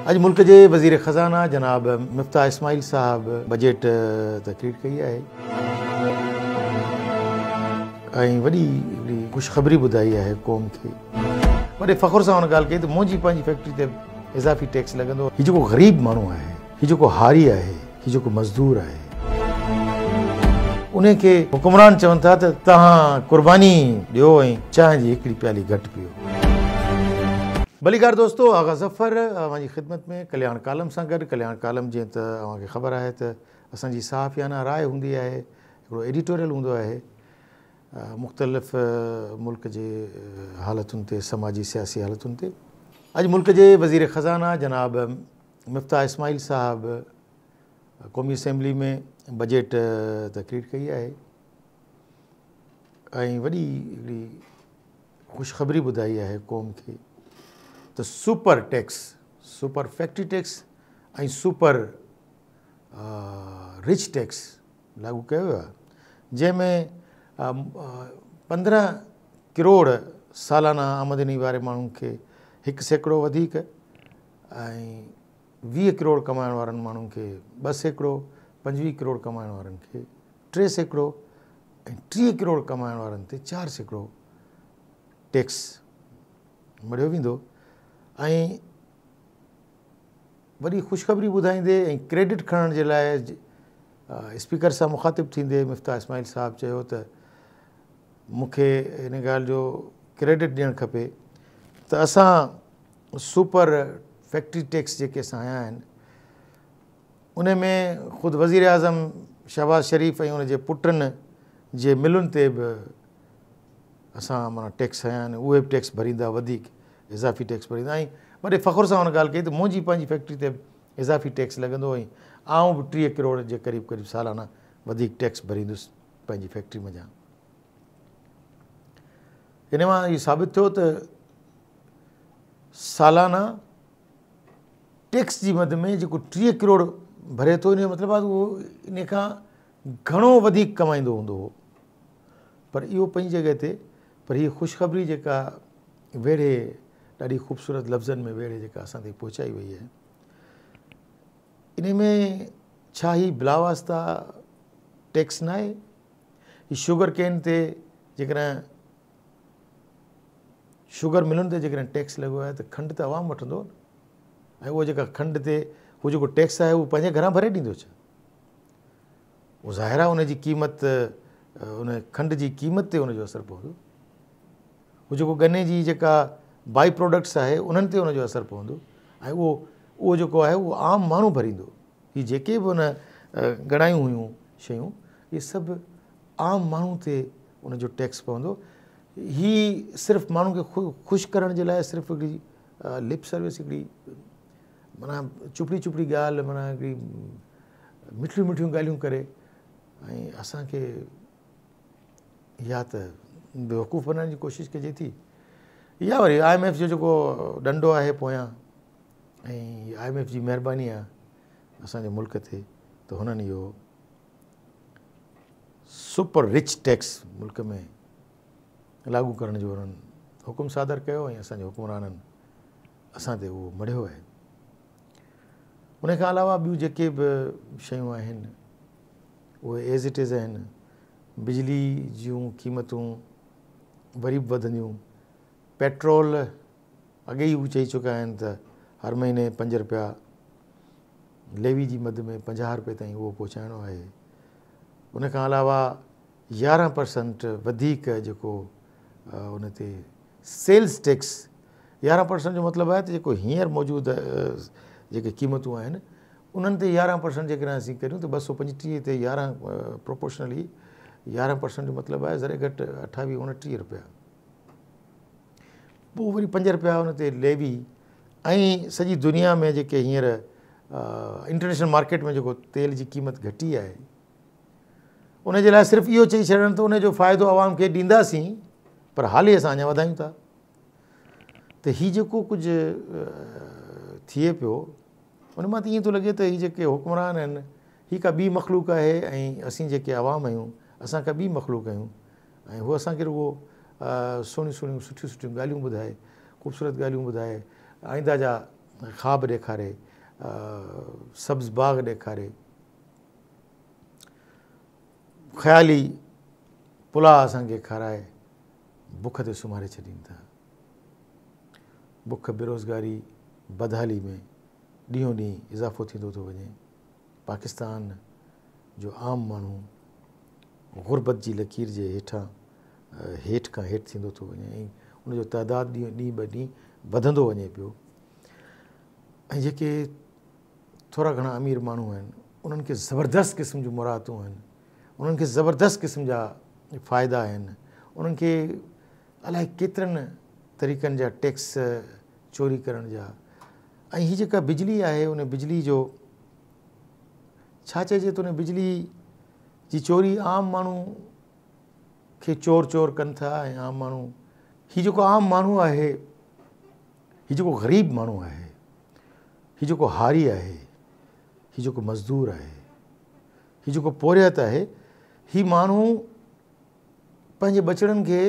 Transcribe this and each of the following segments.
اڄ ملڪ جي وزير خزانه جناب مفتاح اسماعيل صاحب بجيٽ تقرير ڪئي آهي ۽ وڏي هڪڙي خوشخبري ٻڌائي آهي قوم کي. وڏي فخر سان هن ڳالهه ڪئي ته منهنجي پنهنجي فيڪٽري تي اضافي ٽيڪس لڳندو. هي جيڪو غريب ماڻهو آهي، هي جيڪو هاري آهي، هي جيڪو مزدور آهي، انهي کي حڪمران چون ٿا ته توهان قرباني ڏيو ۽ چانهه جي هڪڙي پيالي گهٽ پيئو. ڀليڪار دوستو آغا ظفر اوهان جي خدمت ۾ ڪلياڻ ڪالم سان گڏ. ڪلياڻ ڪالم جيئن ته اوهان کي خبر آهي ته اسان جي صحافيانه راء هوندي آهي، هڪڙو ايڊيٽوريل هوندو آهي مختلف ملڪ جي حالتن تي، سماجي سياسي حالتن تي. اڄ ملڪ جي وزير خزانه جناب مفتاح اسماعيل صاحب قومي اسيمبلي ۾ بجيٽ تقرير ڪئي آهي ۽ وڏي هڪڙي خوشخبري ٻڌائي آهي قوم کي ته super tax, super factory tax ۽ super rich tax لاڳو ڪيو ويو آهي، جنهن ۾ 15 ڪروڙ سالانه آمدني واري ماڻهن کي 1% وڌيڪ ۽ 20 ڪروڙ ڪمائڻ وارن ماڻهن کي 2%، 25 ڪروڙ ڪمائڻ وارن کي 3% ۽ 30 ڪروڙ ڪمائڻ وارن تي 4% ٽيڪس مڙهيو ويندو. ۽ وڏي خوشخبري ٻڌائيندي ۽ ڪريڊٽ کڻڻ جي لاء اسپيڪر سان مخاطب ٿيندي مفتاح اسماعيل صاحب چيو ته مون کي ان ڳالهه جو ڪريڊٽ ڏيڻ کپي ته اسان سپر فيڪٽري ٽيڪس جيڪي اسان هنيا آهن ان ۾ خود وزير اعظم شهباز شريف ۽ ان جي پٽن جي ملن تي به اسان معنيٰ ٽيڪس هنيا آهن، اهي به ٽيڪس ڀريندا، وڌيڪ اضافي ٽيڪس ڀريندا. ۽ وڏي فخر سان هن ڳالهه ڪئي ته منهنجي پنهنجي فيڪٽري تي به اضافي ٽيڪس لڳندو ۽ آئون به 30 ڪروڙ جي قريب قريب سالانه وڌيڪ ٽيڪس ڀريندس پنهنجي فيڪٽري منجهان. ان مان اهو ثابت ٿيو ته سالانه ٽيڪس جي مد ۾ جيڪو 30 ڪروڙ ڀري ٿو، ان جو مطلب آهي ته اهو ان کان گهڻو وڌيڪ ڪمائيندو هوندو هو. پر اهو پنهنجي جڳهه تي، پر هيء خوشخبري جيڪا ويڙهي ڏاڍي خوبصورت لفظن ۾ ويڙهي جيڪا اسان تائين پهچائي وئي آهي، انهي ۾ ڇا هي بلاواسطه ٽيڪس ناهي؟ هي شگر ڪين تي جيڪڏهن شگر ملن تي جيڪڏهن ٽيڪس لڳو آهي ته کنڊ ته عوام وٺندو نه، ۽ اهو جيڪا کنڊ تي هو جيڪو ٽيڪس آهي اهو پنهنجي گهران ڀري ڏيندو ڇا؟ اهو ظاهر آهي ان جي قيمت، ان کنڊ جي قيمت تي ان جو اثر پوندو. هو جيڪو ڳني جي جيڪا بائي پروڊڪٽس آهي انهن تي ان جو اثر پوندو ۽ اهو جيڪو آهي اهو عام ماڻهو ڀريندو. هي جيڪي به ان ڳڻايون هيون شيون، اهي سڀ عام ماڻهو تي ان جو ٽيڪس پوندو. هي صرف ماڻهن کي خوش ڪرڻ جي لاء صرف هڪڙي لپ سروس، هڪڙي معنيٰ چپڙي چپڙي ڳالهه، معنيٰ هڪڙي مٺڙيون مٺڙيون ڳالهيون ڪري ۽ اسان کي يا ته بيوقوف بنائڻ جي ڪوشش ڪجي ٿي يا وري I M F جو جيڪو ڏنڊو آهي پويان ۽ I M F جي مهرباني آهي اسان جي ملڪ تي ته هنن اهو سپر رچ ٽيڪس ملڪ ۾ لاڳو ڪرڻ جو هنن حڪم صادر ڪيو ۽ اسان جي حڪمرانن اسان تي اهو مڙهيو آهي. ان کان علاوه ٻيون جيڪي به شيون آهن اهي ايز it is آهن. بجلي جون قيمتون وري به وڌنديون، پيٽرول اڳي ئي هو چئي چڪا آهن ته هر مهيني 5 رپيا ليوي جي مد ۾ 50 رپئي تائين اهو پهچائڻو آهي. ان کان علاوه 11% وڌيڪ جيڪو ان تي سيلز ٽيڪس، 11% جو مطلب آهي ته جيڪو هينئر موجود جيڪي قيمتون آهن انهن تي 11% جيڪڏهن اسين ڪريون ته 235 تي 11 پروپورشنلي 11% جو مطلب آهي ذري گهٽ 28 29 رپيا، پوء وري 5 رپيا ان تي ليوي ۽ سڄي دنيا ۾ جيڪي هينئر انٽرنيشنل مارڪيٽ ۾ جيڪو تيل جي قيمت گهٽي آهي ان جي لاء صرف اهو چئي ڇڏڻ ته ان جو فائدو عوام کي ڏينداسين، پر حالي اسان اڃا وڌايون ٿا. ته هي جيڪو ڪجهه ٿئي پيو ان مان ته ائين ٿو لڳي ته هي جيڪي حڪمران آهن هي ڪا ٻي مخلوق آهي ۽ اسين جيڪي عوام آهيون اسان ڪا ٻي مخلوق آهيون ۽ هو اسان کي رڳو سهڻيون سهڻيون سٺيون سٺيون ڳالهيون ٻڌائي، خوبصورت ڳالهيون ٻڌائي آئنده جا خواب ڏيکاري، سبز باغ ڏيکاري، خيالي پلاء اسان کي کارائي بک تي سمهاري ڇڏين ٿا. بک، بيروزگاري، بدحالي ۾ ڏينهون ڏينهن اضافو ٿيندو ٿو وڃي. پاڪستان جو عام ماڻهو غربت جي لڪير جي هيٺان هيٺ کان هيٺ ٿيندو ٿو وڃي ۽ ان جو تعداد ڏينهون ڏينهن به ڏينهن وڌندو وڃي پيو ۽ جيڪي ٿورا گهڻا امير ماڻهو آهن انهن کي زبردست قسم جون مراعتون آهن، انهن کي زبردست قسم جا فائدا آهن، انهن کي الائي ڪيترن طريقن جا ٽيڪس چوري ڪرڻ جا ۽ هي جيڪا بجلي آهي ان بجلي جو ڇا چئجي ته ان بجلي جي چوري عام ماڻهو کي چور چور ڪن ٿا ۽ عام ماڻهو هي جيڪو عام ماڻهو آهي، هي جيڪو غريب ماڻهو آهي، هي جيڪو هاري آهي، هي جيڪو مزدور آهي، هي جيڪو پورهيت آهي، هي ماڻهو پنهنجي ٻچڙن کي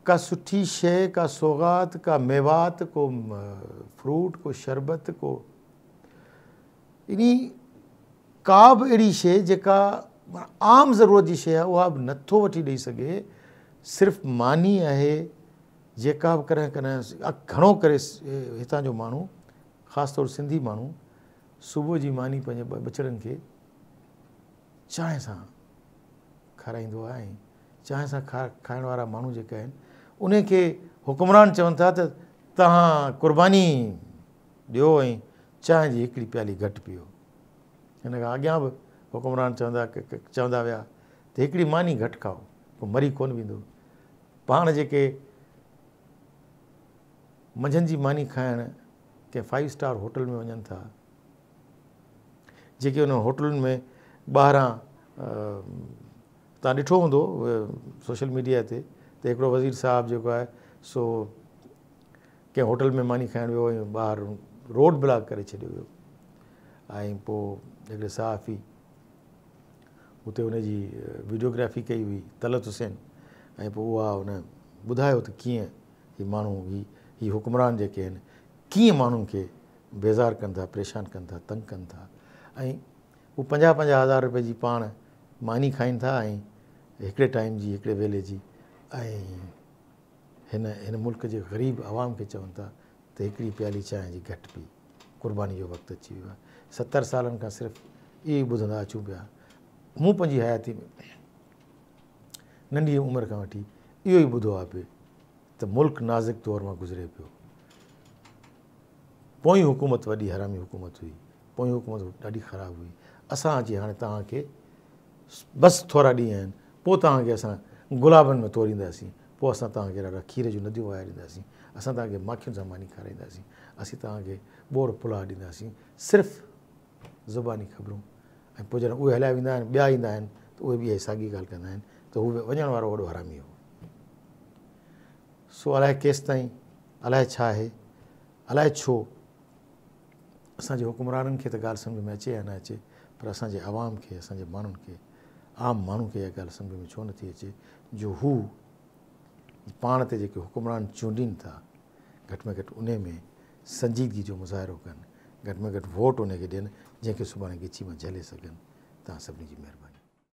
ڪا سٺي شيء، ڪا سوغات، ڪا ميوات، ڪو فروٽ، ڪو شربت، ڪو يعني ڪا به اهڙي شيء جيڪا عام ضرورت جي شيء آهي اها به نٿو وٺي ڏئي سگهي، صرف ماني آهي جيڪا به ڪڏهن ڪڏهن گهڻو ڪري هتان جو ماڻهو خاص طور سنڌي ماڻهو صبح جي ماني پنهنجي ٻچڙن کي چانهه سان کارائيندو آهي ۽ چانهه سان کائڻ وارا ماڻهو جيڪي آهن انهي کي حڪمران چون ٿا ته توهان قرباني ڏيو ۽ چانهه جي هڪڙي پيالي گهٽ پيئو. هن کان اڳيان به حڪمران چوندا ويا ته هڪڙي ماني گهٽ کائو پوء مري ڪونه ويندو. پاڻ جيڪي منجهند جي ماني کائڻ ڪنهن فائيو اسٽار هوٽل ۾ وڃن ٿا، جيڪي انهن هوٽلن ۾ ٻاهران توهان ڏٺو هوندو سوشل ميڊيا تي ته هڪڙو وزير صاحب جيڪو آهي سو ڪنهن هوٽل ۾ ماني کائڻ ويو ۽ ٻاهر روڊ بلاڪ ڪري ڇڏيو ويو ۽ پوء هڪڙي صحافي اتي ان جي ويڊيوگرافي ڪئي هئي طلعت حسين ۽ پوء اها ان ٻڌايو ته ڪيئن هي ماڻهو هي حڪمران جيڪي آهن ڪيئن ماڻهن کي بيزار ڪن ٿا، پريشان ڪن ٿا، تنگ ڪن ٿا ۽ هو پنجاهه پنجاهه هزار روپئي جي پاڻ ماني کائين ٿا ۽ هڪڙي ٽائيم جي هڪڙي ويلي جي ۽ هن هن ملڪ جي غريب عوام کي چون ٿا ته هڪڙي پيالي چانهه جي گهٽ پي، قرباني جو وقت اچي ويو آهي. 70 سالن کان صرف اهو ئي ٻڌندا اچون پيا. مون پنهنجي حياتي ۾ ننڍي عمر کان وٺي اهو ئي ٻڌو آهي پئي ته ملڪ نازڪ دور مان گذري پيو. پوئين حڪومت وڏي حرامي حڪومت هئي، پوئين حڪومت ڏاڍي خراب هئي، اسان اچي هاڻي توهان کي بس ٿورا ڏينهن آهن، پوء توهان کي اسان گلابن ۾ تورينداسين، پوء اسان توهان کي ڏاڍا کير جون نديون وهائي ڏينداسين، اسان توهان کي ماکين سان ماني کارائينداسين، اسين توهان کي ٻوڙ پلاء ڏينداسين، صرف زباني خبرون ۽ پوء جڏهن اهي هليا ويندا آهن ٻيا ايندا آهن ته اهي به اها ساڳي ڳالهه ڪندا آهن ته هو وڃڻ وارو وڏو حرامي هو. سو الائي ڪيستائين، الائي ڇا آهي، الائي ڇو اسان جي حڪمرانن کي ته ڳالهه سمجهه ۾ اچي يا نه اچي پر اسان جي عوام کي، اسان جي ماڻهن کي، عام ماڻهو کي اها ڳالهه سمجهه ۾ ڇو نٿي اچي جو هو پاڻ تي جيڪي حڪمران چونڊين ٿا گهٽ ۾ گهٽ انهي ۾ سنجيدگي جو مظاهرو ڪن، گهٽ ۾ گهٽ ووٽ انهي کي ڏين جنهن کي سڀاڻي ڳچي مان جهلي سگهن. توهان سڀني جي مهرباني.